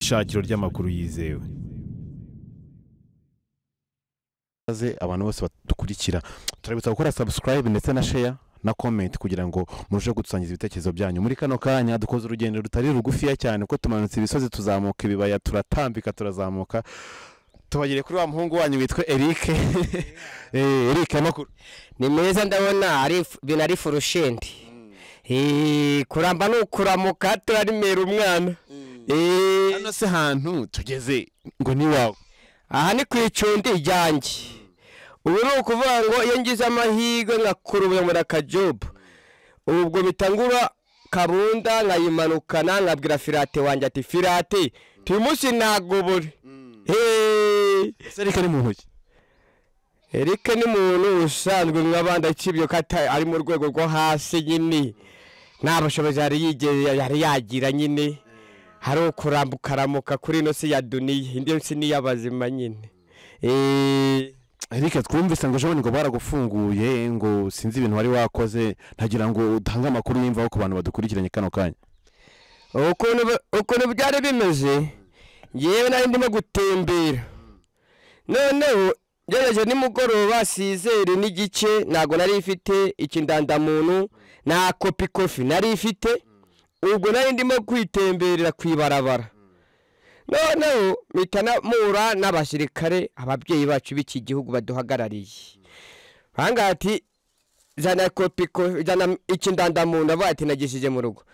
Ishakiro ry'amakuru yizewe. Abantu bose badukurikira turabitsa gukora subscribe ndetse na share na comment kugira ngo murusheho gusangiza ibitekerezo byanyu. Muri kano kanya dukoze urugendo rutari rugufiya cyane kuko tumanutse ibisozi, tuzamuka ibibaya, turatambika, turazamuka, tubagere kuri wa muhungu wanyu witwa Eric. Eric, amakuru ni meza, ndabona ari ibintu ari furushenti. Kuramba ni ukuramuka, turarimera umwana. Hano se hantu tugeze ngo ni wawe? Aha ni ku icundi ryanjye. Ubu ni ukuvuga ngo iyo ngize amahirwe nkakura muri akajobu, ubwo bitangura kabunda nkayimanukana, nkabwira firate wanjye ati firate tuyu munsi nagobore. Ese Eric ni muntu ki? Eric ni muntu usanzwe nk'abandi, akibyo ko ari mu rwego rwo hasi nyine, nta bushobozi yari yagira nyine, hari ukurambuka kuri ino si ya duniya, indi si n'iy'abazima nyine. Eric, twumvise ngo ejo ngo baragufunguye, ngo sinzi ibintu wari wakoze, ntagira ngo utange amakuru y'imvaho ku bantu badukurikiranye kano kanya. Ukuntu byari bimeze, yewe nari ndimo gutembera, noneho ngejeje nimugoroba sizeri n'igice, ntabwo nari ifite ikindandamuntu na kopi kofi nari ifite, ubwo nari ndimo kwitemberera ku ibarabara. Noneho mpita mpura n'abasirikare, ababyeyi bacu b'iki gihugu baduhagarariye, ahangaha ati zana kopi kofi, zana ikindandamuntu, ndavuga ati nagishije mu rugo,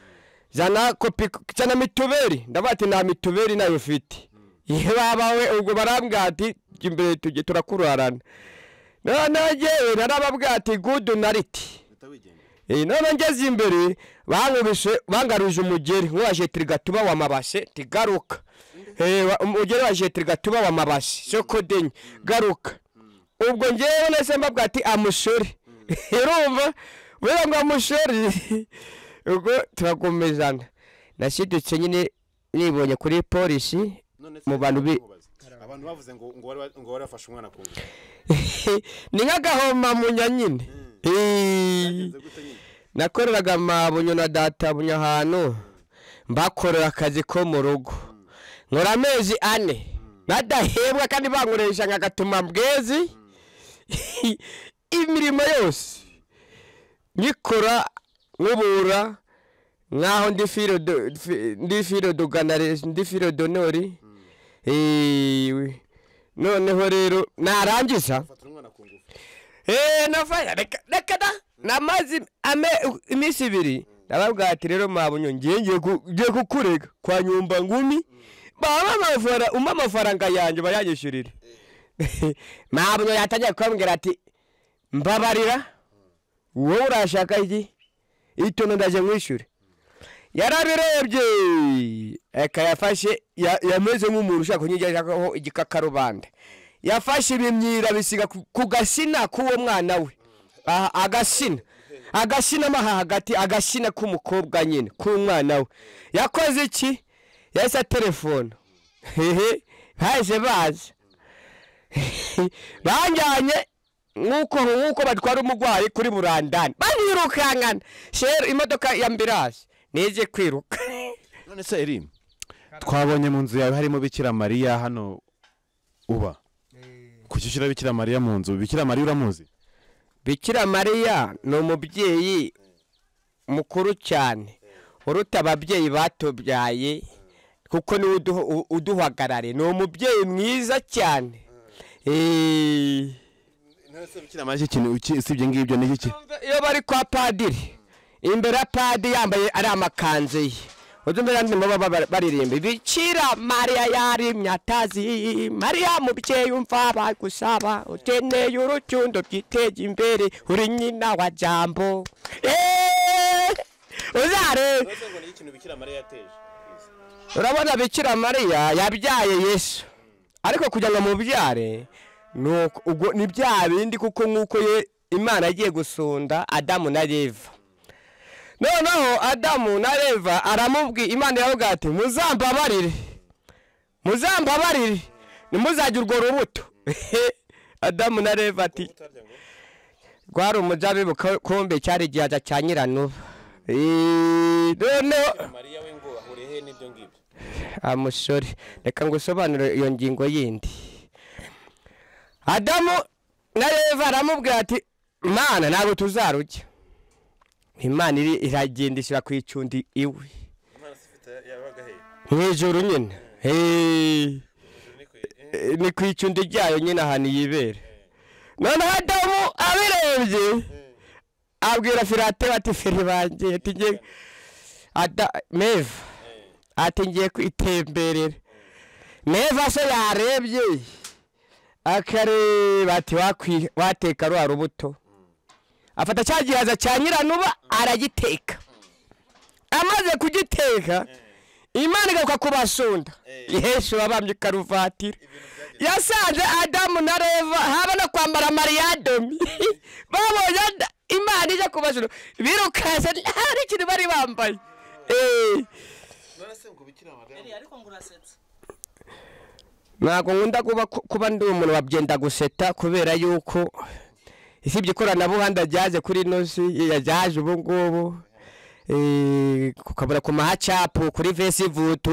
zana kopi, zana mituberi, ndavuga ati nta mituberi nayo ufite. Babawe ubwo barambwira ati imbere tujye turakurarana. Noneho njyewe narababwira ati gudu nariti. None ngeze imbere bankubise, bangaruje umugeri nk'uwa jetirigatuba wa mabase, tigaruka. Umugeri wa jetirigatuba wa mabase sokodenye garuka. Ubwo njyewe nahise mbabwira ati amushori. Urumva buriya ngo amushori, ubwo turakomezana. Nashidutse nyine nibonye kuri polisi mu bantu bi abantu bavuze ngo ngo wari wafashe umwana ku ngufu. Ni nk'agahoma munya nyine. Nakoreraga amabunyo na data bunya ahantu mbakorera akazi ko mu rugo, nkora amezi 4 badahembwa kandi bankoresha nkagatuma mbwezi imirimo yose nyikora nkubura nkaho ndi filo doganare, ndi filo donori. Noneho rero narangiza reka da namaze iminsi 2 ndababwira ati rero mabunyo ngiye kukurega kwa nyumba ngumi, baba amafara umpa amafaranga yanjye bayanyishyurire. Mabunyo yatangiye kumbwira ati mbabarira wowe urashaka iki, itono ndaje nkwishyure. Yarabirebye eka yafashe yameze nk'umuntu ushaka kunyigishaho igikakarubanda, yafashe ibimyira bisiga ku gasina k'uwo mwana we, agasina maha hagati, agasina k'umukobwa nyine k'umwana we. Yakoze iki? Yahise telefone, hehe haje baza banjyanye nk'uko batwara umurwayi kuri burandani, banirukankana sheri imodoka ya ambulance nije kwiruka. None se Eri, twabonye mu nzu yawe harimo Bikira Mariya hano uba, kuki ushyira Bikira Mariya mu nzu? Bikira Mariya uramuzi? Bikira Mariya ni umubyeyi mukuru cyane uruta ababyeyi batubyaye, kuko niwe uduhagarare, ni umubyeyi mwiza cyane. None se Bikira Mariya ikintu usibye ngibyo ni iki? Iyo bari kwa padiri, imbere ya padiri yambaye ari amakanzu ye, utumva ndimo baririmba Bikira Mariya yarimye atazi, Mariya mubyeyi umva bagusaba, ukeneye urukundo byitege imbere, uri nyina wa jambo. Uzare urabona Bikira Mariya yabyaye Yesu, ariko kugira ngo mubyare ubwo ni bya bindi, kuko nk'uko ye Imana agiye gusunda Adamu na Eva. Noneho Adamu na Eva aramubwiye, Imana iravuga ati muzambabarire, muzambabarire ntimuzajye urwo rubuto. Adamu na Eva ati rwari umuzabibu kumbe cyari igihaza cya Nyiranuba. Noneho Mariya we ngo ahuriye he n'ibyo ngibyo? Amusore, reka ngusobanure iyo ngingo yindi. Adamu na Eva aramubwira ati Mana ntabwo tuzarujya. Imana iragenda ishyira ku icundi iwe. Mu ijuru nyine. Ni ku icundi ryayo nyine ahantu yibera. Noneho Adamu abirebye abwira Firate ati feri banjye ati ngiye Meva ati ngiye kwitemberera. Meva se yarebye akareba ati wateka rwa rubuto. Afata cya gihaza cya nyiranuba aragiteka. Amaze kugiteka Imana igaruka kubasunda. Yesu wabambye karuvatira. Yasanze Adamu na Eva haba no kwambara mariyadomi. Babonye Imana ije kubasunda birukanse hari ikintu bari bambaye. Ntabwo nkunda kuba ndi umuntu wabyenda guseta kubera yuko isibye ikoranabuhanga ryaje kuri ino si yaje ubu ngubu ukabura ku mahacapu kuri Facebook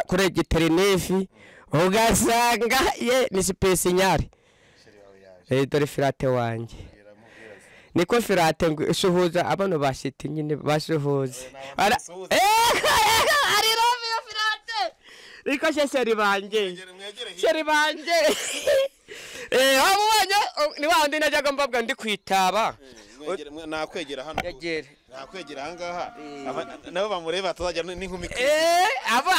kuri giternefi ugasanga ye ni space nyari. Dore Firate wanjye. Niko Firate ngo suhuza abano bashiti nyine basuhuze. Ari Romeo Firate. Niko sheri banjye. Sheri banjye. Wamubonye ni wa ndi najyaga mbabwa ndi kwitaba. Nakwegera hano. Nakwegera ahangaha. Nabo bamureba atazajya n'inkumi. Abo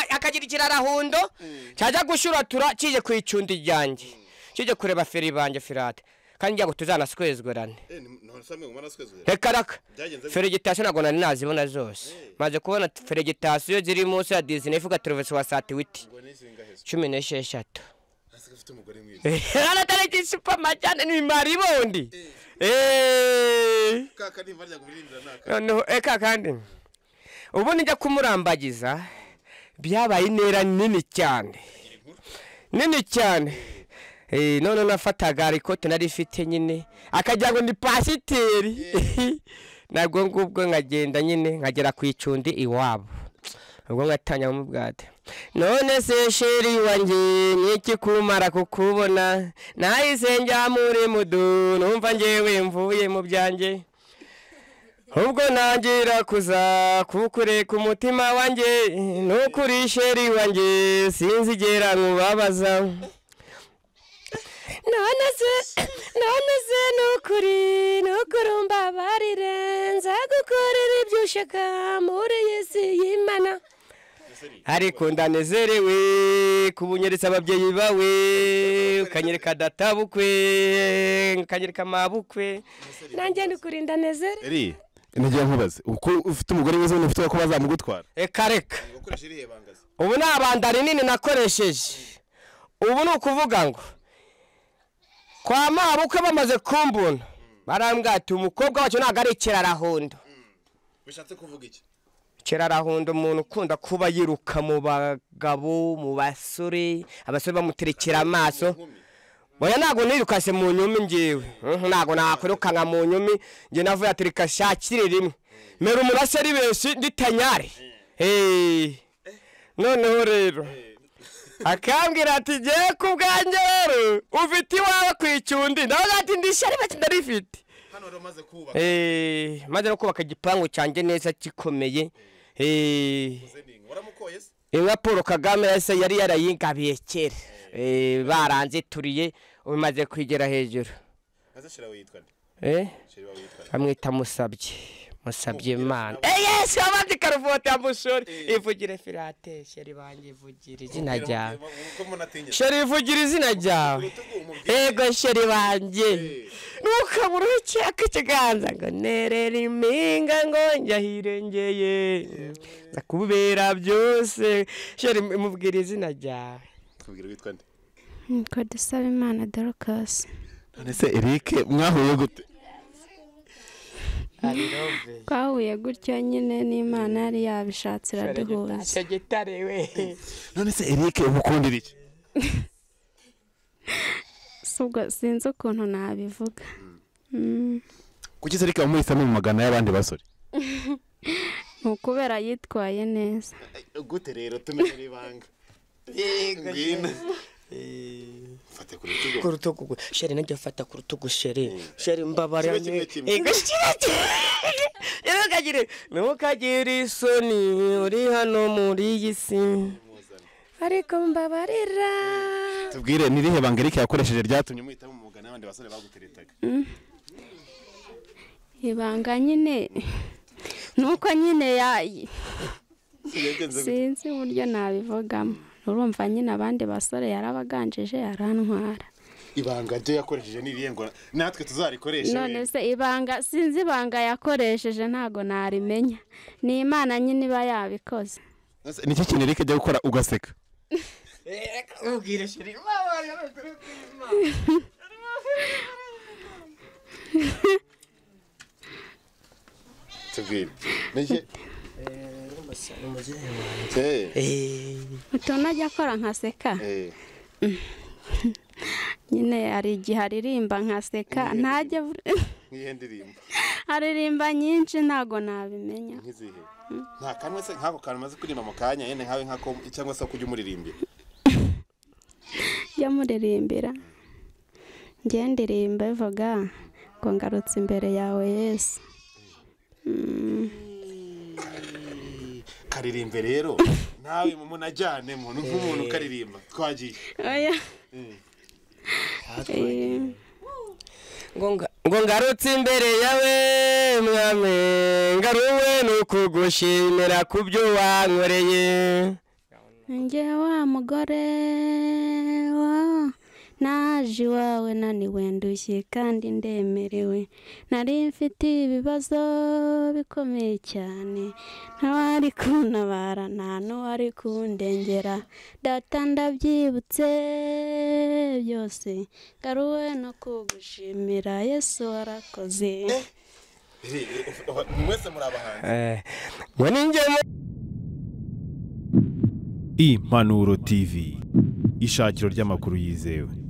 akagira ikirarahundo cyajya gushuratura kije ku icundi ryanjye. Kije kureba feri banjye Firate. Kandi ngiye tuzanaswezwerane. Reka raka. Feregitasiyo ntabwo nari nazibona zose. Maze kubona feregitasiyo ziri munsi ya Disney ivuga Travis wa Satiwiti. 16. Aratariki supermarket ni maribondi. Kaka ni varya kumurindira naka. Noneho eka kandi. Ubu njya kumurambagiza byabaye intera nini cyane. Nini cyane. None nafataga arikote nari mfite nyine akajya ngo ni pasiteri. Nabwo ngubwo nkagenda nyine nkagera ku icundi iwabo. Ubwo ngatanya mu bwate. None se sheri wanjye niki kumara kukubona nahise njya muri mudu numva ngewe mvuye mu byanjye. Ubwo nangira kuza kukureka umutima wanjye nukuri sheri wanjye sinzigera nkubabaza. None se nukuri nukuri nzagukorera ibyo ushaka muri iyi si y'Imana. Ariko ndanezerewe kubunyeretse ababyeyi bawe ukanyereka databukwe ukanyereka mabukwe nanjye nukuri ndanezerewe. Eri ngiye nkubaze uko ufite umugore mwiza ufite ko bazamugutwara. Eka reka. Ubu ni abandari nini nakoresheje. Ubu ni ukuvuga ngo kwa mabukwe bamaze kumbona barambwira ati umukobwa wacu ntabwo ari ikirarahundo. Bishatse kuvuga iki? Kirarahundo umuntu ukunda kuba yiruka mu bagabo mu basore, abasore bamuterekera amaso. Oya ntabwo nirukase mu nyumi ngewe. Ntabwo nakwirukanka mu nyumi nge navuye ati reka shakire rimwe. Mera umuraseri benshi nditanyare. Noneho rero akambwira ati ngiye ku bwanjye rero ufite iwawe ku icundi. Ndavuga ati ndishyari bake ndarifite. Hano rero maze kubaka. Maze no kubaka igipangu cyanjye neza gikomeye. Waramukoye se? Inka Paul Kagame yase yari yarayingabiye kera. Baranzituriye umaze kwigera hejuru. Maze shira witwa nde? Shira witwa. Amwita Musabye. Musabye Imana. Yesu abandi karuvoti amusore. Ivugire Firate sheri banjye ivugire izina ryawe. Sheri ivugire izina ryawe. Ego sheri banjye. Nukaburuke akikiganza ngo nerera impinga ngo njya hirengeye. Nzakubera byose. Sheri mubwire izina ryawe. Kubwira witwa nde? Nitwa Dusabimana Dorcas. None se Eric mwahuye gute? Twahuye gutyo nyine n'Imana yari yabishatse iraduhuza. None se Eric umukundira iki? Subwo sinzi ukuntu nabivuga. Kuki se Eric wamuhisemo mu magana y'abandi basore? Ni ukubera yitwaye neza. Gute rero tumenye ibanga. Ngwino. Fate ku rutugu. Ku rutugu. Chéri najya fata ku rutugu chéri. Chéri mbabarira. Ntukagire ntukagire isoni uri hano muri iyi si. Ariko mbabarira. Tubwire ni rihe banga Eric yakoresheje ryatumye muhitamo umwuga n'abandi basore baguteretaga? Ibanga nyine nuko nyine ya sinzi uburyo nabivugamo. Urumva nyine abandi basore yarabaganjije arantwara. Ibanga ryo yakoresheje ni irihe ngo natwe tuzarikoresha? None se ibanga sinzi ibanga yakoresheje ntago narimenya. Ni Imana nyine iba yabikoze. Niki kintu Eric ajya gukora ugaseka? Ubwire chéri Tubwire. Niki utuntu ajya akora nkaseka. Nyine hari igihe aririmba nkaseka ntajya nk'ihe ndirimbo aririmba nyinshi ntago nabimenya. Nk'izihe? Nta kamwe se nk'ako kantu maze kuririmba mu kanya yene nkawe nkako cyangwa se kujya umuririmbira? Jya muririmbira. Njye ndirimba bivuga ngo ngarutse imbere yawe Yesu. Karirimbe rero nawe mumunajyane muntu nk'umuntu karirimba twagiye. Oya. Ngo ngarutse imbere yawe mwami ngaruwe nukugushimira kubyo wankoreye. Njye wa mugore wa naje iwawe naniwe ndushye kandi ndemerewe, nari mfite ibibazo bikomeye cyane, ntawari kuntabara nta n'uwari kundengera, data ndabyibutse byose ngaruwe no kugushimira Yesu warakoze. Mwese muri abahanzi. Ngo ninjye Impanuro TV, ishakiro ry'amakuru yizewe.